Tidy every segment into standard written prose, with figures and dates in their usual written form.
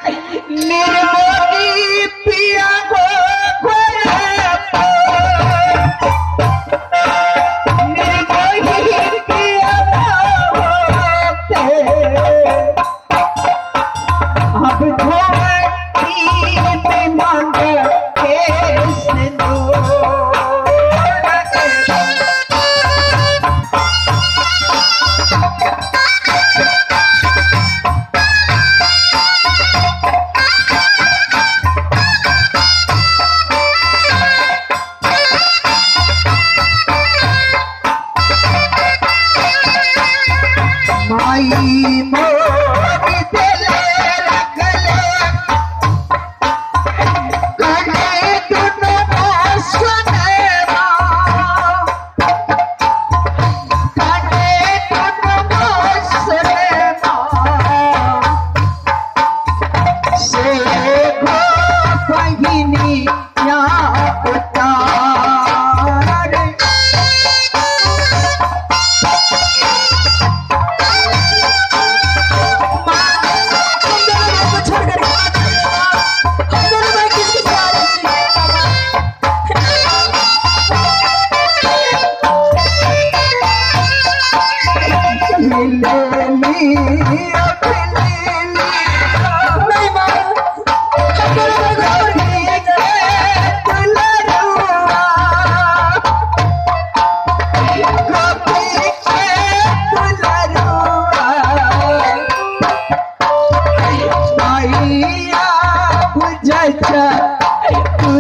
निर्मोही पिया गो निर्मोही पिया अब धोती में मांग के सिंदूर। माई मोर दिल रखले कने दुनो सुनेमा, कने दुनो सुनेमा, से गो बहिनी या उतार। माँ, हम दोनों भाई को छोड़कर कहाँ चले माँ? हम दोनों भाई किसके सहारे जिएंगे बाबा? नहीं माँ, हम दोनों भाई को छोड़कर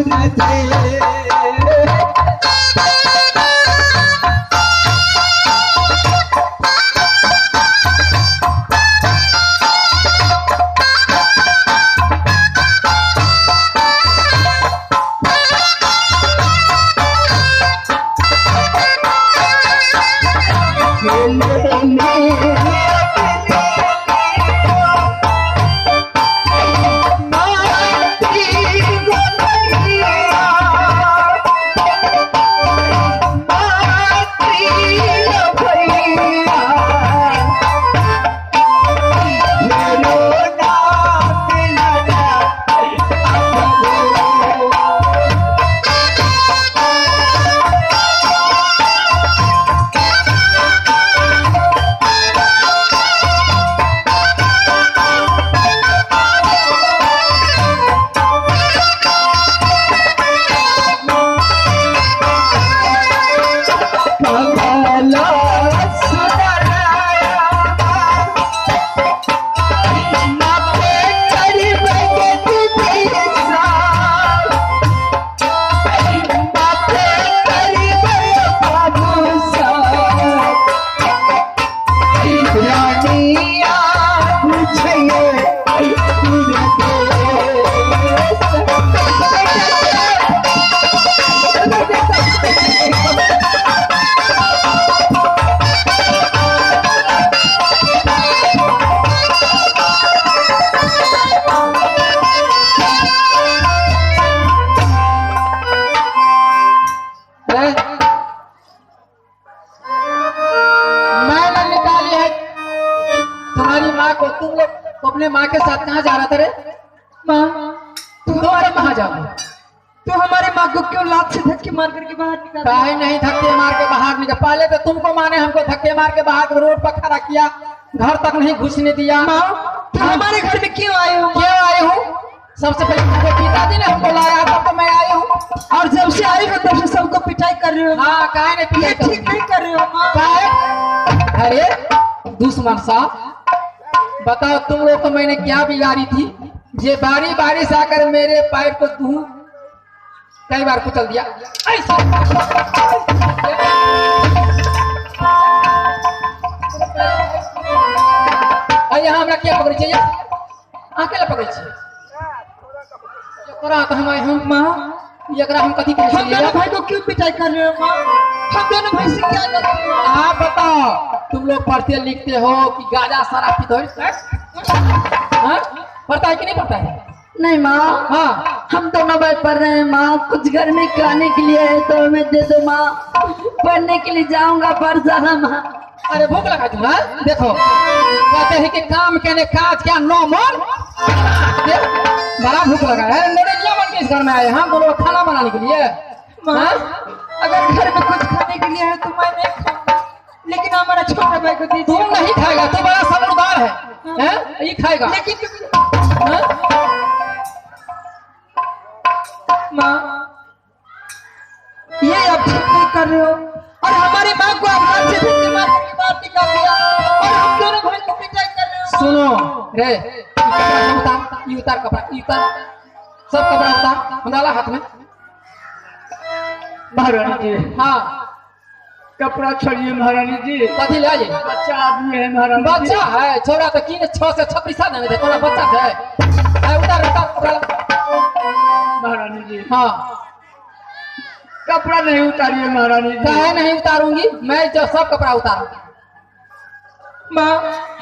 नहीं जाएंगे। मैंने निकाली है तुम्हारी माँ को। तुम लोग अपने माँ के साथ कहाँ जा रहा था रे? माँ, तुम दोबारा कहाँ जाओ? तू हमारे माँ को क्यों लात से धक्के मार करके बाहर निकाल? काहे नहीं धक्के मार के बाहर निकाल? पहले तो तुमको माने हमको धक्के मार के बाहर रोड पर खड़ा किया, घर तक नहीं घुसने दिया। माँ, तुम हमारे घर में क्यों आए हो? क्यों आए हूँ? सबसे पहले तुमको पिताजी ने हमको लाया तब तो मैं आई हूँ। और जब से आई हो तब से सबको पिटाई कर रहे हो। हाँ, काहे नहीं ये पिटाई ठीक नहीं कर रहे हो माँ। काहे? अरे दुश्मन साहब, बताओ तुम लोग को मैंने क्या बिगाड़ी थी ये बारी बारी से आकर मेरे पैर को तू कई बार कुचल दिया। ऐसा यहाँ हमरा क्या पकड़े चाहिए? अकेला पकड़े चाहिए एकरा तो हम आए हम माँ, एकरा हम कथी कहै हम छलियै? दोनों भाई को क्यों पिटाई कर रहे हो माँ? हम दोनों भाई से क्या गलती हुआ? आप बताओ, तुम लोग पढ़ते लिखते हो कि गाजा शराब पीते हो? हाँ? पढ़ता है कि नहीं पढ़ता है? नहीं माँ, हाँ, हम दोनों भाई पढ़ रहे हैं माँ। कुछ घर में खाने के लिए है तो हमें दे दो माँ, पढ़ने के लिए जाऊंगा पढ़ जाना माँ। अरे भूख लगा दूंगा। देखो कहते हैं कि काम कहने काज क्या 9 मोर। दे, बड़ा भूख लगा है। लड़कियां बन के इस घर में आए, हम बोलो खाना बनाने के लिए। माँ हाँ? अगर घर में कुछ खाने के लिए है तो मैं नहीं खाऊंगा, लेकिन हमारा छोटा भाई को दीजिए। तुम नहीं खाएगा, तू बड़ा समझदार है, हैं? ये खाएगा। लेकिन हाँ? माँ ये आप ठीक नहीं कर रहे हो, और हमारी माँ को आप हाथ से धक्के मार करके बाहर निकाल दिया, और हम दोनों भाई को पिटाई कर रहे हो। सुनो रे, ये कपड़ा सब उतार, ये उतार कपड़ा, ये उतार, सब कपड़ा उतार, हम डाला हाथ में। महारानी जी। हाँ कपड़ा छोड़िए महारानी जी। कथी ले आइए? बच्चा आदमी है महारानी जी। बच्चा है छोरा तो की 6 से 36 देने दे, तोरा बच्चा है। उतार उतार कपड़ा। महारानी जी। हाँ कपड़ा नहीं उतारिए महारानी जी। काहे नहीं उतारूंगी मैं, जो सब कपड़ा उतारूंगी। माँ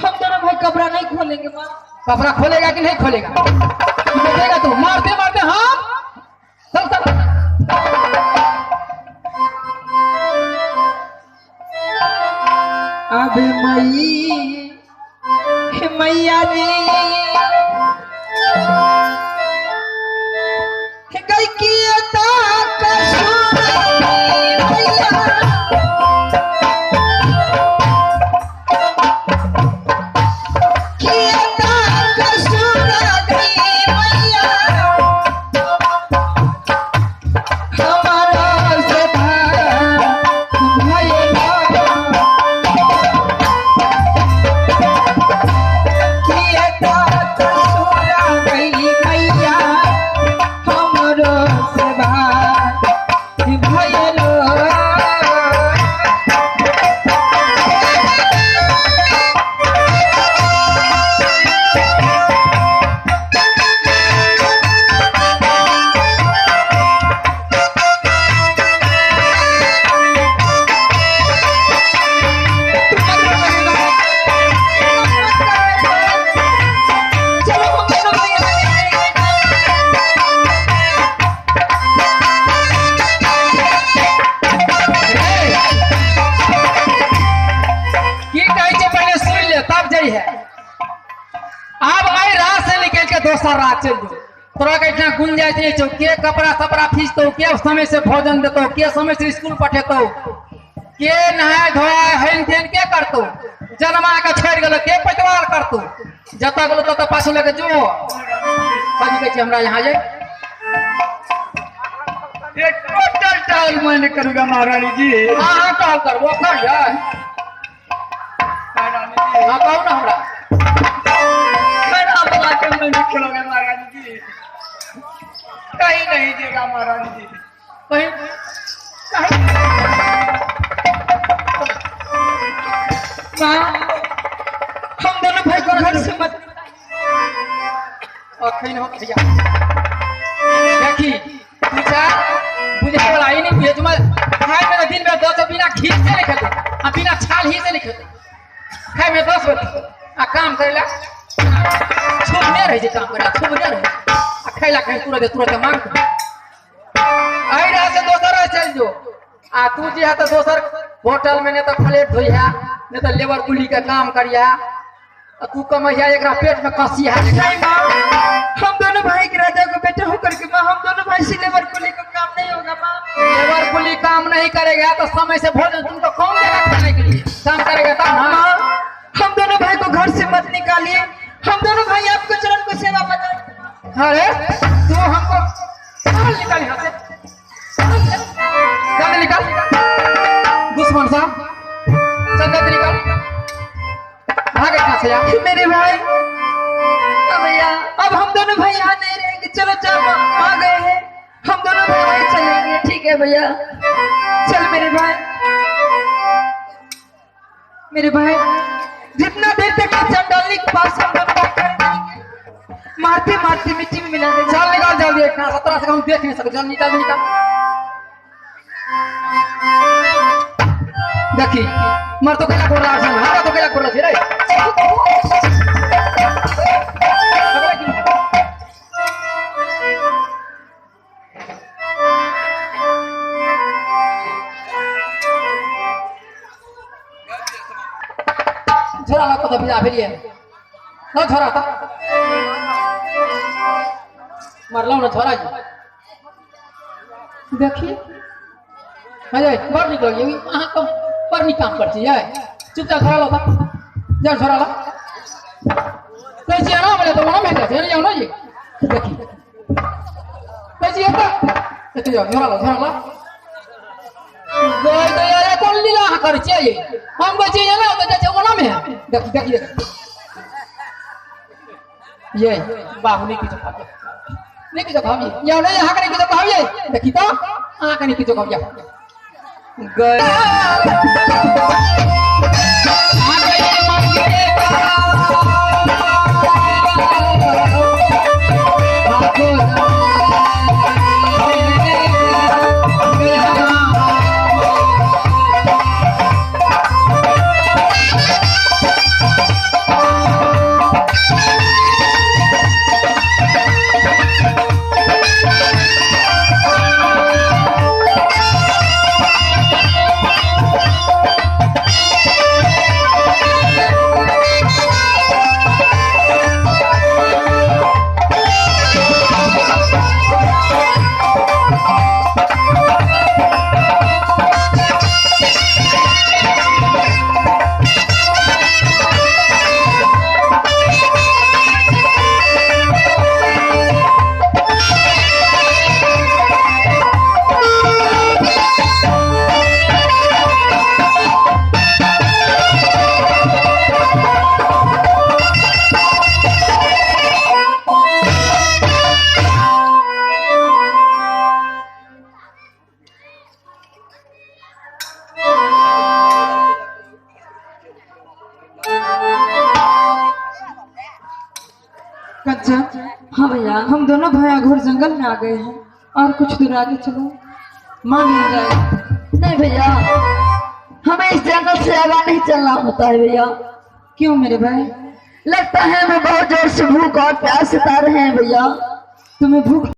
हम दोनों भाई कपड़ा नहीं खोलेंगे। माँ कपड़ा खोलेगा कि नहीं खोलेगा? देखेगा तू मारते मारते। हाँ चल चल। अब मई मैया जी गई की दोसर रात चल जो तोरा के इतना गुंजाइश नहीं छौ, के कपड़ा सपड़ा खींचतो, के समय से भोजन देतो, के समय से स्कूल पठेतो, के नहाय धोआय हेन तेन के करतो, जनमा के छोड़ गेलो के पैतवार करतो, जतऽ गेलो ततऽ पाछू लऽ के जो। कथी कहै छी हमरा यहाँ जे ये टोटल टाल मैंने करूंगा महारानी जी। हाँ टाल करबो कर यार। महारानी जी हाँ कहू ना हमरा नहीं खेलोगे महारानी जी, कहीं नहीं देगा महारानी जी, कहीं कहीं। माँ हम दोनों भाई को घर से मत अखन हो भैया। देखी पूछा बुझे वाला ही नहीं बुझे, तुम्हारे खाए में दिन में 10 बिना घी से नहीं खेते, आ बिना छाल ही से नहीं खेते, खाए में 10 बजे आ काम करेला छुप नहीं रहे, काम करेला छुप नहीं रहे, आ खैला खाए तुरंत तुरंत मांग आई रहा से दोसर चल जो। आ तू जे है तो दोसर होटल में नहीं तो प्लेट धोइहा, नहीं तो लेबर कुली के काम करिया, तू कमैया एकरा पेट में कसी है। नहीं माँ हम दोनों भाई के राजा को बेटा होकर के माँ हम दोनों भाई से लेबर कुली का काम नहीं होगा। माँ लेबर कुली काम नहीं करेगा तो समय से भोजन तुमको कौन देगा खाने के लिए? काम करेगा तब ना। माँ हम दोनों भाई को घर से मत निकालिए, हम दोनों भाई आपके चरण को सेवा बजाएंगे। अरे तू हमको निकाल यहाँ से, चंद निकाल दुश्मन साहब, चंद निकाल भाग यहाँ से यार। मेरे भाई भैया अब हम दोनों भाई यहाँ नहीं रहेंगे, चलो जाओ आ गए हैं, हम दोनों भाई वहीं चलेंगे। ठीक है भैया चल मेरे भाई। मेरे भाई जितना देर तक चंडाली के पास हम दोनों भाई खड़े रहेंगे, मारते मारते मिट्टी में मिला देंगे। चल निकाल जल्दी, इतना 17 से हम देख नहीं सकते, चल निकाल निकाल। देखी मर तो कैला कोरला छै, हमरा तो कैला कोरला छै रे। झोरा लग कतऽ बिदा भेलियै न झोरा त। मरलहुँ ने छोड़ा जी। देखिए अजय बड़ नीक लगिए, अहाँके बड़ नीक काम करै छी। चुपचाप छोड़ा लो, जा छोड़ा लो। कहै छी एना बोले तऽ ओना भेट जाइ छै, जाउ ने जी। देखी कहै छी एतऽ एतऽ जाउ, झोरा लो झोरा लो। गई तऽ यार कोन लीला अहाँ करै छियै? हम कहै छियै एना तऽ जाइ छै ओना मे। देखी देखी देखी ये बाबू नहीं किछो कहबियै, नहीं किछो कहबियै। जाउ नहि, अहाँके नहि किछो कहबियै। देखी तऽ अहाँके नहि किछो कहबियै। गए कंचन। हाँ भैया, हम दोनों भाई अघोर जंगल में आ गए हैं और कुछ दूर आगे चलो, माँ मिल जाएगी। नहीं भैया, हमें इस जंगल से आगा नहीं चलना होता है भैया। क्यों मेरे भाई? लगता है हमें बहुत जोर से भूख और प्यास सता रहे हैं भैया। तुम्हें भूख